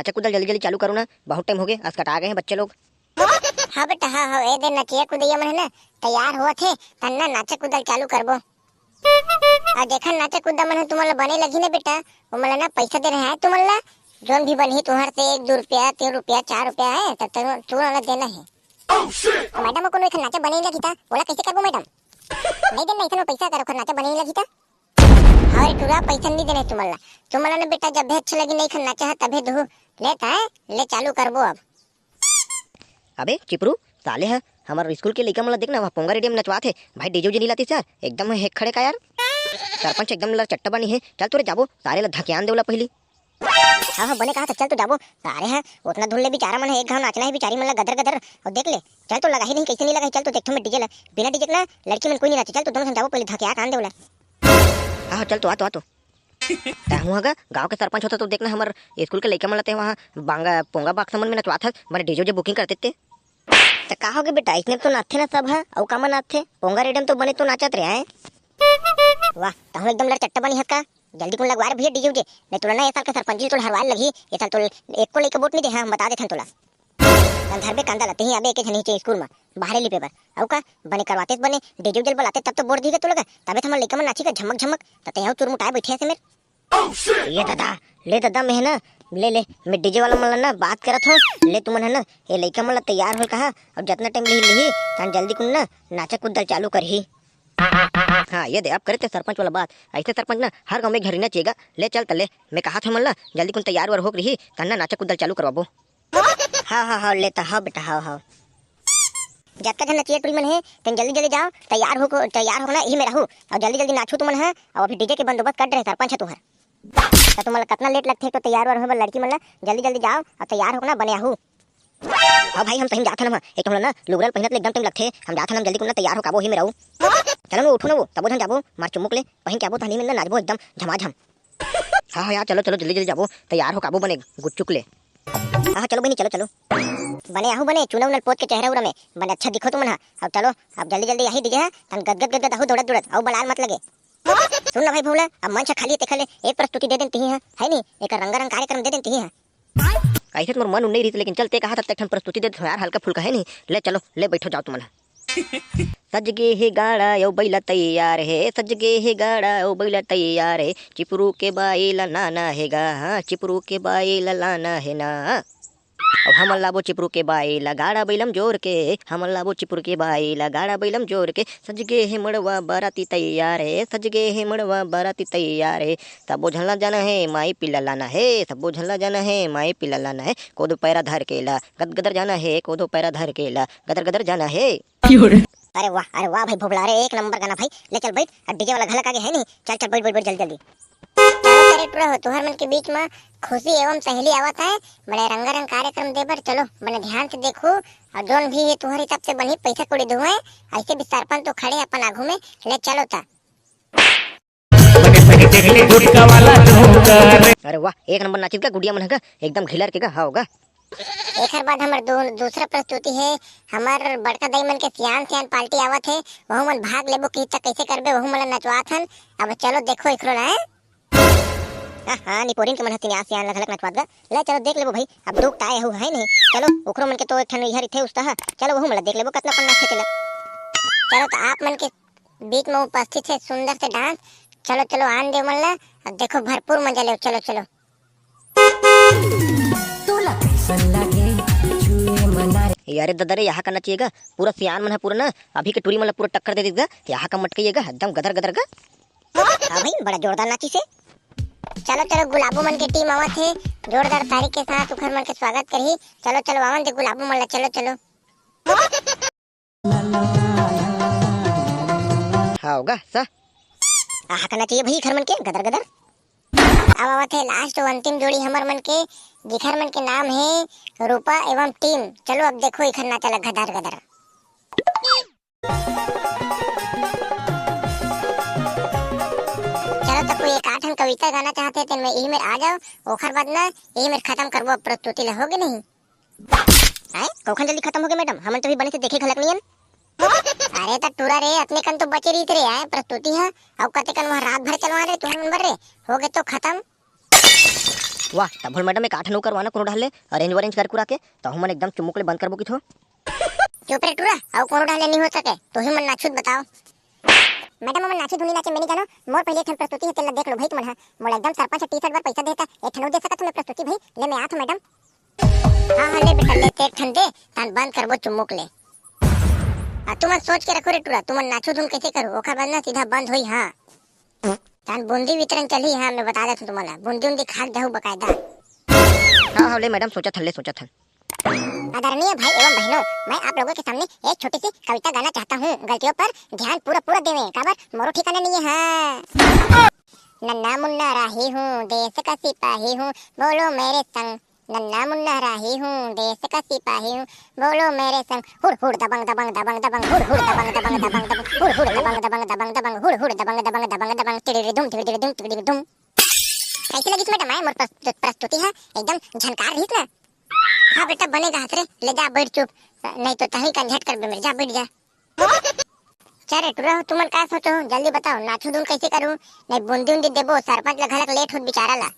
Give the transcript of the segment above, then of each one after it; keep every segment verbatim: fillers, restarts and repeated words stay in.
अच्छा कूदल जल्दी जल्दी चालू करो ना, बहुत टाइम हो गए, असकटा गए हैं बच्चे लोग। हाँ बेटा, हाँ हाँ, ए दे नचिया कुदैया मन है ना, तैयार होवत हे, तब ना नाचा कूदल चालू करबो। अउ जेखर नाचा कूदा मन ह तुमन ला बने लगही ना बेटा, ओमन ला ना पैसा देना है तुमन ला। जोन भी बनही तुहर से एक दू रुपया, तीन रुपया, चार रुपया है, त तुमन ला देना है। मैडम, कोनो एखर नाचा बने लगही त ओला कैसे करबो मैडम? नहीं देना इतना पैसा, अगर ओखर नाचा बने लगही त। हाँ रे टूरा, पैसा नहीं देना है तुमन ला। तुमन ला ना बेटा, जब भी अच्छा लगी नहीं खन नाचा है तभे दुहू। लेता है, ले चालू करबो अब। अबे चिपरू, साले ह हमर स्कूल के लइका मन ला देख ना, वहाँ पोंगा रेडियम नचवात हे। भाई, डीजे उजे नहीं लाती सर, एकदम हेक खड़े का यार। सरपंच एकदम लर चट्टा बानी है। चल तोरे जाबो, सारे ला धकियान देवला पहली। हाँ हाँ, बने कहा था, चल तो जाबो। सारे ह उतना धुन ले बेचारा मन है, एक घाव नाचना है बेचारी मन ला गदर गदर। और देख ले, चल तो लगाही नहीं, कैसे नहीं लगाही, चल तो देखथो मैं डीजे ला। बिना डीजे के ना लड़की मन कोई नहीं नाचे, चल तो दोनों झन जाबो पहले धकिया कान देवला। हाँ हाँ, चल तो आ तो, आ तो। तैं हुआ गा, गाँव के सरपंच होता तो देखना हमर स्कूल के लइका मन ला तैं वहाँ बांगा, पोंगा बॉक्स मन में नचवात हस, बने डीजे उजे बुकिंग कर देते। त का होगे बेटा, इसने तो नाचथे ना सब ह, अउ का मन नाचथे? पोंगा रेडियम तो बने तो नाचत रहे हैं। वाह, तहूँ एकदम लड़ चट्टा बनी हस का। जल्दी कुन लगवा रे भैया डीजे उजे, नहीं तोला ना ये साल के सरपंची ल तोला हरवाए लगही, ये साल तो एको लइका वोट नहीं दे, हाँ, हम बता देथन तोला। चल धरबे कांदा ला, तहीं आबे एके झन नीचे स्कूल में, बाहरे लिपे बर। अउ का, बने करवाते बने, डीजे उजे ल बलाते तब तो वोट दीगा तोला का, तबे तो हमर लइका मन नाची का झमक झमक, त तैं अउ चुरमुटाए बैठे हसे मेर। ये दादा, ले दादा, मैं है ना, ले ले, मैं डीजे वाला मन ला ना बात करत हूँ। ले तुमन है ना, ये लइका मन ला तैयार होल कहा, अब जितना टाइम लिही लिही, तन जल्दी कुन ना नाचा कूदल चालू करही। हाँ ये दे, अब करे ते सरपंच वाला बात। ऐसे सरपंच ना हर गाँव में एक झन रहिना चाहिए गा। ले चल त ले, मैं कहा था मन ला जल्दी कुन तैयार वार होके रही, तन ना नाचा कूदल चालू करवाबो। हाँ हाँ हाँ, लेता हाँ बेटा, हाँ हाँ। जतका झन नचिया टुरी मन हे, तेन जल्दी जल्दी जाओ, तैयार हो को, तैयार हो ना, इही में रहू, अउ जल्दी जल्दी नाचू तुमन ह, अउ अभी डीजे के बंदोबस्त कर डरे सरपंच ह तुहर। त तुमन ला कतना लेट लगथे, एक तो तैयार वार होए बर लड़की मन ला, जल्दी जल्दी जाओ, अउ तैयार हो ना, बने आहू। हाँ भाई, हम सही में जात हन, हम एक तो हमला ना लुगरा ल पहिनत ले एकदम टाइम लगथे, हम जात हन, हम जल्दी कुन ना तैयार हो काबो, इही में रहू। चलो ना, उठो ना वो, तबो झन जाबो, मार चुमुक ले, पहिन के आबो, तहनी में ना नाचबो एकदम झमाझम। हाँ हाँ यार, चलो चलो, जल्दी जल्दी जाबो, तैयार हो काबो बने गुच्चुक ले। हाँ, चलो बहिनी, चलो, चलो। बने आहू बने, चूना उना ल पोत के चेहरा उरा में, बने अच्छा दिखो तुमन हा। अब चलो, अब जल्दी जल्दी आही डीजे हा, तन गदगद गदगद आहू दौड़त दौड़त, अउ बलाल मत लगे। सुन ना भाई भोला, अब मंच खाली हे, तेखर ले एक प्रस्तुति दे देन तिही हा, है नी? एक रंगारंग कार्यक्रम दे देन तिही हा। ऐसे तो मोर मन उन्नई रहिस, लेकिन चल, ते कहा था, ते ठन प्रस्तुति दे दे यार, हल्का फुल्का, है नी? ले चलो, ले बैठो, जाओ तुमन हा। सज गे हे गाड़ा अउ बइला तैयार हे, सज गे हे गाड़ा अउ बइला तैयार हे, चिपरू के बाई ला लाना हे गा, हाँ, चिपरू के बाई ला लाना हे ना। अब हमन लाबो चिपरू के बाई ला गाड़ा बइला म जोर के, हमन लाबो चिपरू के बाई ला गाड़ा बइला म जोर के, सज गे हे मड़वा बराती तैयार हे, सज गे हे मड़वा बराती तैयार हे, सबो झन ला जाना हे माई पीला लाना हे, सबो झन ला जाना हे माई पीला लाना हे, कोदो पैरा धर के ला गदगदर जाना हे, कोदो पैरा धर के ला गदर गदर जाना हे। अरे वाह, अरे वाह भाई भोभला, अरे एक नंबर गाना भाई। ले चल बैठ, अब डीजे वाला घलक आगे है नहीं। चल चल बैठ बैठ बैठ जल्दी जल्दी। चलो तेरे टुरा हो, तुहर मन के बीच में खुशी एवं सहेली आवत है, बड़े रंगारंग कार्यक्रम दे बर। चलो बने ध्यान से देखो, और जोन भी है तुहर हिसाब से बनी पैसा कौड़ी दुए, ऐसे भी सरपंच तो खड़े अपन आगू में। ले चलो ता। अरे वाह, एक नंबर नाचिस गा गुडिया मन ह गा, एकदम घिलर के गा, हाँ गा। एखर बाद हमर दू-, दूसरा प्रस्तुति हे, हमर बड़का दाई मन के सियान सियान पार्टी आवत हे, वहू मन भाग लेबो कही त कैसे करबे, वहू मन ला नचवात हन। अब चलो देखो इखरो ला, हैं? हाँ, हाँ, निपोरिन के मन ह सियान सियान ला घलक नचवात गा। ले चलो देख लेबो भाई, अब दुख ताए हू है नहीं। चलो, ओखरो मन के तो एक ठन इहर इथे उस्ता ह। चलो वहू मन ला देख लेबो कतना अपन नाचथे तेला। चलो तो आप मन के बीच में उपस्थित है सुंदर से डांस। चलो चलो आन दे मन ला, अब देखो भरपूर मजा ले। चलो चलो। तोला कैसन लागे छुए मना रे। यारे दादा रे, यहाँ का नचिए गा, पूरा सियान मन है पूरा ना, अभी के टूरी मन ला पूरा टक्कर दे देगा, यहाँ का मटकइए गा एकदम गदर गदर गा। हाँ भाई, बड़ा जोरदार नाचिस हे। चलो चलो, गुलाबो मन के टीम आवत हे, जोरदार तारी के साथ उखर मन के स्वागत करही। चलो चलो, आवन दे गुलाबो मन ला, चलो चलो। हाँ होगा सा। आहा, कहना चाहिए भाई, घर मन के गदर गदर। अब आवत है लास्ट और अंतिम जोड़ी हमर मन के, जिखर मन के नाम है रूपा एवं टीम। चलो अब देखो इखर नाचा ला गदर गदर। चलो तो कोई एक आठ हम कविता गाना चाहते हैं, तेन में यही मेर आ जाओ, ओखर बाद ना यही मेर खत्म करबो अब प्रस्तुति ला, होगे नहीं? आए, कौखन जल्दी खत्म होगे मैडम, हमन तो भी बने से देखे घलक नियन। अरे त टूरा रे, अतने कन तो बचे रहित रे, आए प्रस्तुति ह, अउ कते कन वहाँ रात भर चलवा रे, तुहर मन बर रे, होगे तो खत्म। वाह, तभो ले मैडम, एक आठ नौ करवाना कोनो डहर ले, arrange वरेंज कर कुरा के, तहू मन एकदम चुमुक ले बंद करबो किथो। चुप रे टुरा, अउ कोनो डहर ले नहीं हो सके, तोही मन नाचहू त बताओ। मैडम, ओमन नाचे धुनी नाचे, मैं नहीं जानो, मोर पहले एक ठन प्रस्तुति हे, तेला देख लो भाई तुमन हा। मोला एकदम सरपंच ह टी-शर्ट बर पैसा देता, एक ठन अउ दे सकत हो मैं प्रस्तुति भाई, ले मैं आत हूँ मैडम। हाँ, हाँ, ले बेटा, ले, ते एक ठन दे, तान बंद करबो चुमुक ले। आ, तुमन सोच के रखो रे टुरा, तुमन नाचो धुन कैसे करो, ओखर बाद ना सीधा बंद होई, हाँ। तान बूंदी वितरण चलही, हाँ, मैं बता देत हूँ तुमन ला, बूंदी उंदी खा के जाहू बकायदा। हाँ, हाँ, ले मैडम, सोचत हन, ले सोचत हन। आदरणीय भाई एवं बहनों, मैं आप लोगों के सामने एक छोटी सी कविता गाना चाहता हूँ। गलतियों पर ध्यान पूरा पूरा देवें, काबर मोरो ठिकाना नहीं है। हाँ। नन्ना मुन्ना राही हूँ, देश का सिपाही हूँ, बोलो मेरे संग। नन्ना मुन्ना राही हूँ, देश का सिपाही हूँ, बोलो मेरे संग। हुड़ हुड़ दबंग दबंग दबंग दबंग, हुड़ हुड़ दबंग दबंग दबंग दबंग, हुड़ हुड़ दबंग दबंग दबंग दबंग, हुड़ हुड़ दबंग दबंग दबंग दबंग, टिड़िड़ी धुम टिड़िड़ी धुम टिड़िड़ी धुम। कैसे लगिस मैडम आए मोर प्रस्तु-, प्रस्तुति है? एकदम झनकार रहिस ना। हाँ बेटा, बने गाहस रे, ले जा बैठ चुप, नहीं तो तहीं कंझट करबे मेरे, जा बैठ जा। चल रे टुरा हो, तुमन का सोचो हो, जल्दी बताओ, नाचू धुन कैसे करूँ? नहीं बूंदी उंदी देबो, सरपंच ला घलक लेट होत बेचारा ला।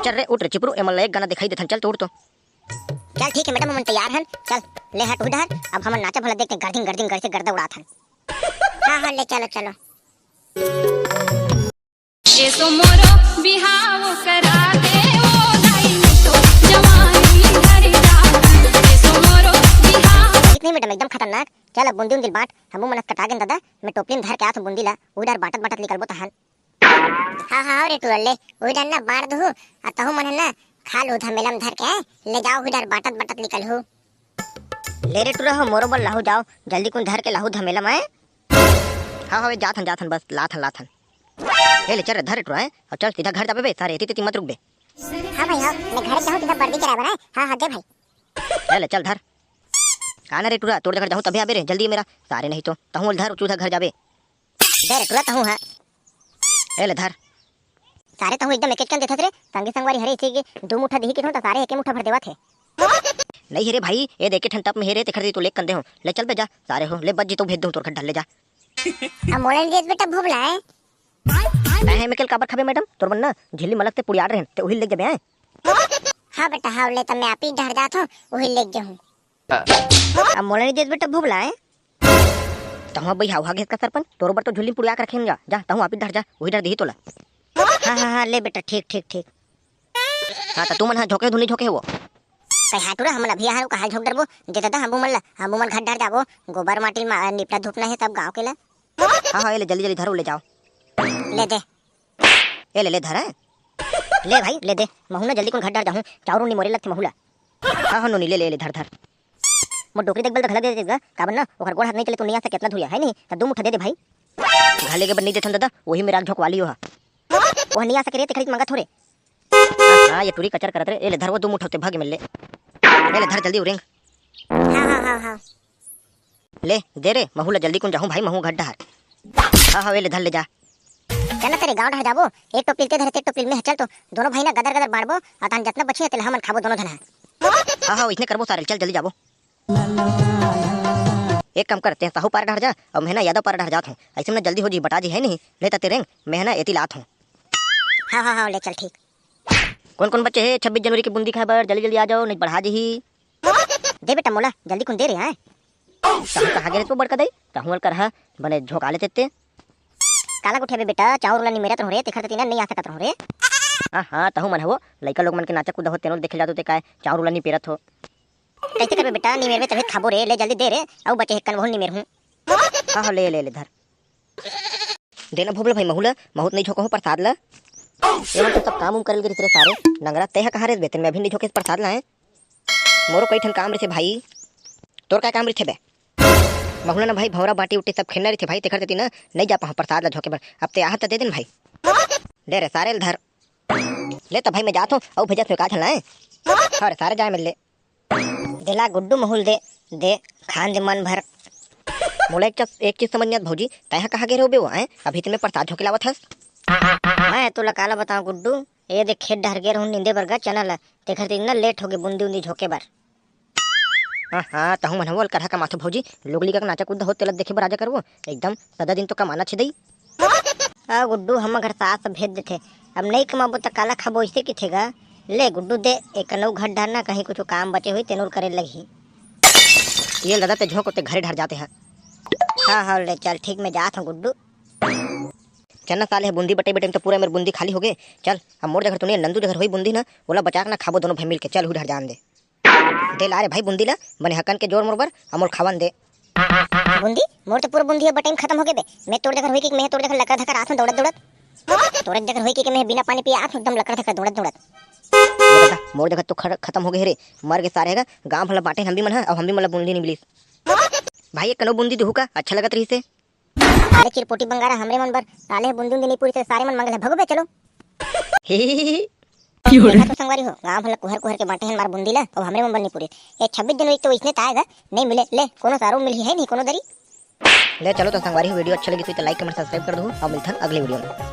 चल रे उठ रे चिपरू, एमन ला एक गाना दिखाई देथन, चल तो उठ तो। चल ठीक है मैडम, हमन तैयार हन, चल ले हट उधर, अब हमन नाचा भला देखते, गर्दिंग गर्दिंग कैसे गर्दा उड़ात हन। हाँ, हाँ, ले चलो, चलो। एसो मोरो बिहाव करा दे, ओ दाई तो जवानी धर जा। एसो मोरो बिहाव। ठीक नहीं मैडम, एकदम खतरनाक। चल अब बूंदी उंदी बांट, हमू मनस कटा गेन दादा। मैं टोपली में धर के आत हूँ बूंदी ला, उधर बांटत बांटत निकलबो तहन। हाँ, हाँ, रे टुरा ले, उही डर ना बांट दुहू, आ तहू मन ना खा लू धमेला में धर के, ले जाओ उही डर बांटत बांटत निकलहू। ले रे टुरा हो, मोरो बर लाहू जाओ, जल्दी कुन धर के लाहू धमेला में। हाँ, हाँ, वे जात हन, जात हन, बस लात हन, लात हन। ए ले चल रे, धर रे टुरा, हैं? अब चल सीधा घर जाबे बे, सारे एती तेती मत रुक बे। हाँ भाई, हाँ, मैं घर जाहूँ सीधा वर्दी कराए बर, हैं? हाँ, हाँ, दे भाई। ए ले चल धर। आ ना रे टुरा, तोर घर जाहूँ तभे आबे रे, जल्दी मेरा, सारे नहीं तो, तहूँ धर चूधा घर जाबे। दे रे टुरा तहूँ हा। ए ले धर। सारे तहूँ एकदम एक एक कन देथस रे, संगी संगवारी हरे इसे के दू मुठा दिही किथों त सारे एके मुठा भर देवत हे। नहीं हे रे भाई, ए देखे ठन टप में हे रे, तेखर दी तो लेक कन दे हो। ले चल बे जा, सारे हो, ले बच जी तो भेज दूँ तोर घर ढल ले जा। अब मोला नहीं देत बेटा भोभला है। तैं हे में केल काबर खाबे मैडम, तोर मन ना झिल्ली मलक ते पुड़ियाड़ रहन, ते उही लेक जाबे आए। हाँ बेटा, हाँ ले त मैं आप ही डहर जात हूँ, उही लेक जाहूँ। अब मोला नहीं देत बेटा भोभला है। तहूँ बइहाव हा गेस का सरपंच, तोरो बर तो झुल्ली पुड़िया के रखे जा, जा तहूँ आप ही डहर जा, उही डर दिही तोला। हाँ, हाँ, हाँ, ले बेटा, ठीक, ठीक, ठीक। हाँ, त तुमन हा झोंके धुन नहीं झोंके हो। कहे हाँ टुरा, हमन अभी यहाँ का हाल झोंक डरबो, दे दादा हमू मन ला, हमू मन घर डर जाबो, गोबर माटी मा निपटा धुपना है सब गाँव के ला। हाँ, हाँ, ए ले जल्दी, जल्दी धरो, ले जाओ। ले दे। ए ले, ले धर, हैं? ले भाई, ले दे, महू ना जल्दी कुन घर डर जाहूँ, चाउर उनी मोरे लगथे महू ला। हाँ, हाँ, नोनी, ले, ले, ले, धर, धर। मोर डोकरी देखबे ल त घला दे देगा, काबर ना, ओकर गोड़ हाथ नहीं चले तो नहीं आ सके, इतना धुरिया है नहीं, त दू मुठा दे दे भाई। घले के बर नहीं देथन दादा, वही में राख झोंकवा लियो हा। ओह नहीं आ सके रे, तेखरी मंगा थोरे। हाँ, हाँ, ये टुरी कचर करत रे, ए ले धर वो दू मुठा ते भागे मिल ले। ए ले धर जल्दी उरेंग। हाँ, हाँ, हाँ, हाँ। ले, दे रे, महू ला जल्दी कुन जाहूँ भाई, महू घर डहर। हाँ, हाँ, ए ले धर ले जा। चल ना तेरे गाँव डहर जाबो, एक टोपली ते धरे, एक टोपली में, चल तो, दोनों भाई ना गदर गदर बांटबो, आ तान जतना बची है, तेला हमन खाबो दोनों झन हा। हाँ, हाँ, इसने करबो सारे, चल जल्दी जाबो। एक काम कर, तें साहू पारा डहर जा, अउ मैं ना यादव पारा डहर जात हूँ, ऐसे में ना जल्दी हो जी, बटा जी है नहीं, ले ता तेरेंग, मैं ना एती लात हूँ। हाँ, हाँ, हाँ, ले चल ठीक। कौन कौन बच्चे हैं छब्बीस जनवरी की बूंदी खाए बर, जल्दी जल्दी आ जाओ, नहीं बढ़ा जी ही। दे बेटा मोला, जल्दी कुन दे रे, आए। तहूँ कहाँ गे रे तो बड़का दाई? तहूँ अलकर हा, बने झोंका लेते ते। काला गोठिया बे बेटा, चाउर ला निमेरत रहूँ रे, तेखर तेती ना नहीं आ सकत रहूँ रे। हाँ, हाँ, तहूँ मन हवो, लइका लोग मन के नाचा कूदा हो, तेनो देखे जातो ते काय, चाउर ला निपेरत हो। कैसे करबे बेटा, निमेरबे तभे खाबो रे, ले जल्दी दे रे, अउ बचे हे कन वहू निमेर हूँ। हाँ, हाँ, ले, ले, ले, धर। देना भोभला भाई महू ला, महू त नहीं झोंका हो प्रसाद ला। एमन तो सब काम उम करल गिरिस रे सारे, नंगरा तेहा कहाँ रे बेतन में अभी नहीं झोंके प्रसाद ला है। मोरो कई ठन काम रहिथे भाई। तोर का काम रहिथे बे? महू ला ना भाई, भौंरा बाटी उटी सब खेलना रहिथे भाई, तेखर तेती ना नइ जा पाहूँ प्रसाद ला झोंके बर। अब ते आहत त दे देन भाई। ले रे सारे ल धर। ले त भाई मैं जात हूँ, अउ भेजत हूँ का झन लाए। हाँ रे सारे जाए मिल ले। देला गुड्डू महू ल दे, दे, खान दे मन भर। मोला एक चीज, एक चीज समझ नहीं आत भौजी, तैं हा कहाँ गे रहे होबे वो, हैं? अभी ते मैं प्रसाद झोंके लावत हस। मैं तोला काला बताऊँ गुड्डू, ए दे खेत डहर गे रहूँ नींदे बर गा चना ला, तेखर तेती ना लेट होगे बूंदी उंदी झोंके बर। हाँ, हाँ, तहूँ मन हवो अलकरहा कमाथो भौजी, लोग लइका के नाचा कूदा होत तेला देखे बर आजा करबो, एकदम सदा दिन तो कमाना छे दई। आ गुड्डू, हमर घर सास भेज देथे, अब नहीं कमाबो त काला खाबो, इसे किथे गा। ले गुड्डू दे, एक नौ घट डारना, कहीं कुछ काम बचे हुई तेनोर करे लगी। ये दादा ते झोंक ते घरे ढर जाते हैं। हाँ हाँ ले चल ठीक, मैं जात हूँ गुड्डू। चल ना साले, बूंदी बटे बटे में तो पूरा मेर बूंदी खाली हो गए। चल अब मोर जगह तो नहीं, नंदू जगह होई बूंदी ना, ओला बचा के ना खाबो दोनों भाई मिल के। चल हुई ढर जान दे। दे ला रे भाई बूंदी ला, बने हकन के जोर मोर बर, अमोल खावन दे। बूंदी? मोर तो पूरा बूंदी अब बटे में खत्म हो गए बे। मैं तोर जगह होई कि मैं तोर जगह लकड़ा धकर आत हूँ दौड़त दौड़त। तोर जगह होई कि मैं बिना पानी पिए आत हूँ एकदम लकड़ा धकर दौड़त दौड़त। ये बता, मोर जगह तो खर-, खत्म हो गए रे, मर गए सारे गा। गाँव भला बांटे हम भी मन हा, अब हम भी मन ला बूंदी नहीं मिली। भाई एक कनो बूंदी देहू का, अच्छा लगत रही से। अरे चिरपोटी बंगारा, हमरे मन बर ताले हे बूंदी उंदी नहीं पूरी से सारे मन मंगल है, भगो बे चलो। देखा तो संगवारी हो, गांव भला कुहर कुहर के बांटे हन मार बूंदी ला, अब हमरे मन बर नहीं पूरी। ये छब्बीस जनवरी तो इसने ताएगा, नहीं मिले, ले कोनो सारो मिलही है नहीं कोनो दरी। ले चलो तो संगवारी हो, वीडियो अच्छा लगी तो लाइक कमेंट सब्सक्राइब कर दो, और मिलथन अगले वीडियो में।